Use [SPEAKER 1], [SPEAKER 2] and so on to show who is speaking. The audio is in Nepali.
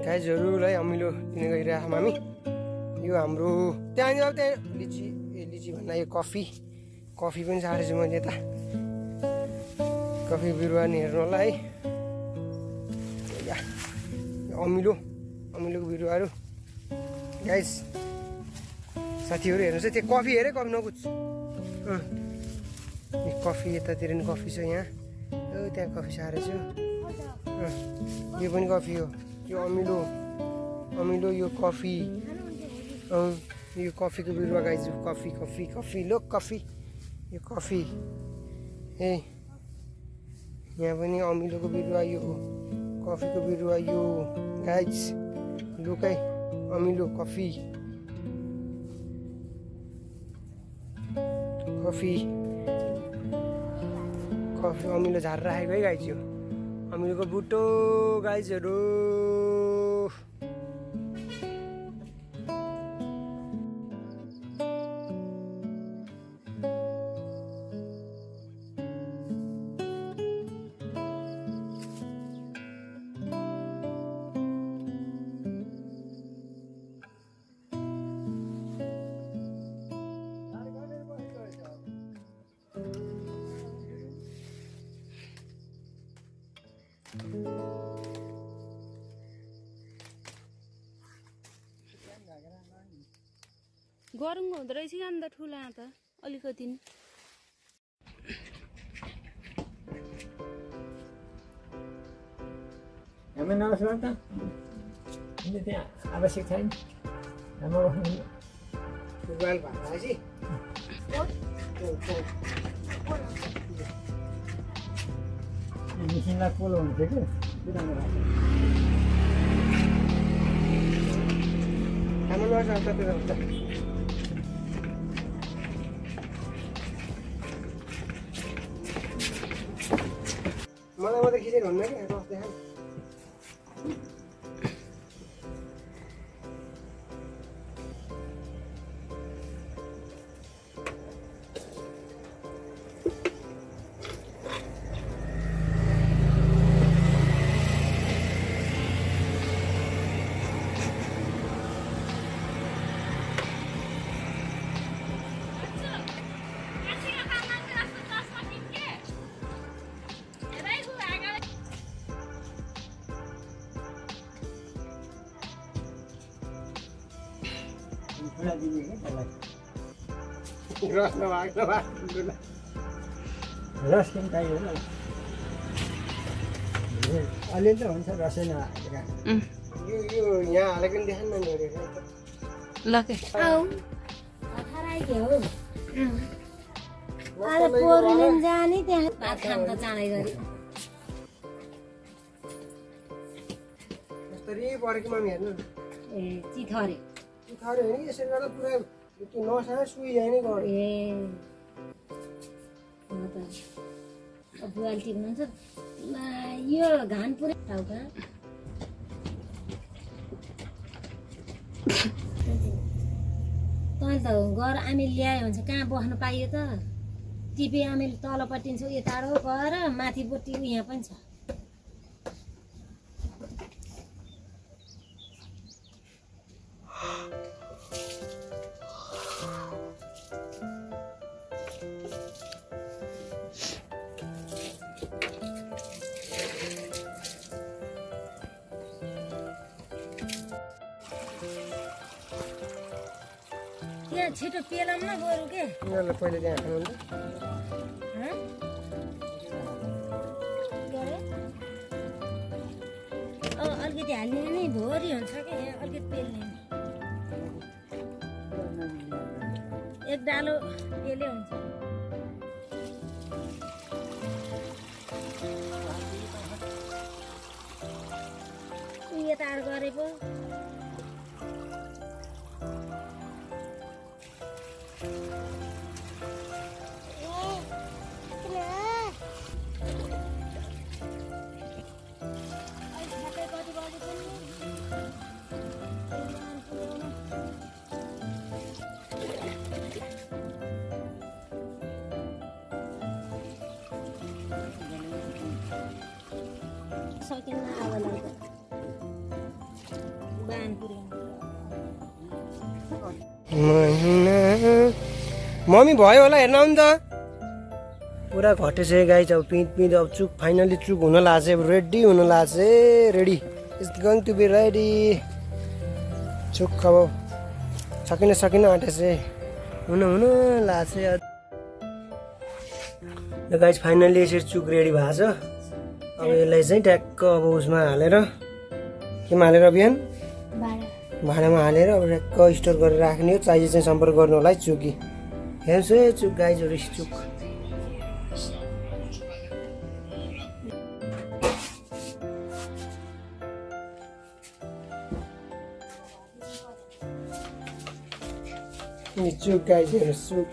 [SPEAKER 1] गाइजहरूलाई अमिलो दिन गइरहेको हामी। यो हाम्रो त्यहाँनिर त्यहाँ लिची भन्दा यो कफी पनि सारेको छु मैले यता कफी बिरुवा नि हेर्नुलाई है। अमिलोको बिरुवाहरू गाइज साथीहरू हेर्नुहोस् है, त्यो कफी हेरे कफी नकुच कफी यतातिर नि कफी छ। यहाँ त्यहाँ कफी सारेको छु। यो पनि कफी हो, यो अमिलो यो कफी यो कफीको बिरुवा गाइज। कफी लो कफी यो कफी ए यहाँ पनि अमिलोको बिरुवा यो कफीको बिरुवा यो गाइज लुकै अमिलो कफी अमिलो झार राखेको है गाइज। यो अमिलोको बुटो गाइजहरू।
[SPEAKER 2] गरौँ हुँदो रहेछ कि अन्त ठुला त अलिकति
[SPEAKER 3] हामी नमस्कार त त्यहाँ आवश्यक छैन हाम्रो मिसिनलाई पोलो हुन्थ्यो कि
[SPEAKER 1] मलाई मात्रै खिचेर हुन्न क्या रस देखा। रस
[SPEAKER 3] रस पनि चाहियो होला अलिअलि त हुन्छ रसै नहालेका
[SPEAKER 1] यो यहाँ हालेको नि देखाउनु न
[SPEAKER 2] ल के
[SPEAKER 4] जाने त्यहाँ भात खान त चाँडै गरी
[SPEAKER 1] कसरी परेको मामी हेर्नु
[SPEAKER 4] ए चिथरे
[SPEAKER 1] होइन यसरी गर्दा पुरा त्यो नसा सुइजाइ नै गऱ्यो।
[SPEAKER 4] ए बुवाले टिप्नुहुन्छ यो घाम पुरै टाउका तैँले त घर आमेले ल्यायो भने चाहिँ कहाँ बस्नु पाइयो त टिपे आमेले तलपट्टि छ यो टाढो गएर माथिपट्टि यहाँ पनि छ। यहाँ छिटो पेलम न बरु के
[SPEAKER 1] यिनीहरूलाई पहिले त्यहाँ खानुहुन्छ
[SPEAKER 4] अलिकति हाल्ने नै भोरी हुन्छ कि यहाँ अलिकति पेल्ने एक डालो पेले हुन्छ। यता गरे पो सकिन्न अब बान पुर्याउनु
[SPEAKER 1] मम्मी भयो होला हेर्न आउनु त पुरा घटेछ गाई चाहिँ अब पिँध अब चुक फाइनली चुक हुन लाग्छ अब रेडी हुन लाग्छ ready it's going to be ready चुक अब सकिन आँटेछ हुन लाग्छ गाई फाइनली यसरी चुक रेडी भएको छ अब यसलाई चाहिँ ट्याक्क अब उसमा हालेर केमा हालेर बिहान भाँडामा हालेर अब ट्याक्क स्टोर गरेर राख्ने हो चाहिए चाहिँ सम्पर्क गर्नु होला है चुकी हेर्नुहोस् है चुक गाईहरू चुक चुक गाई हेर्नुहोस् चुक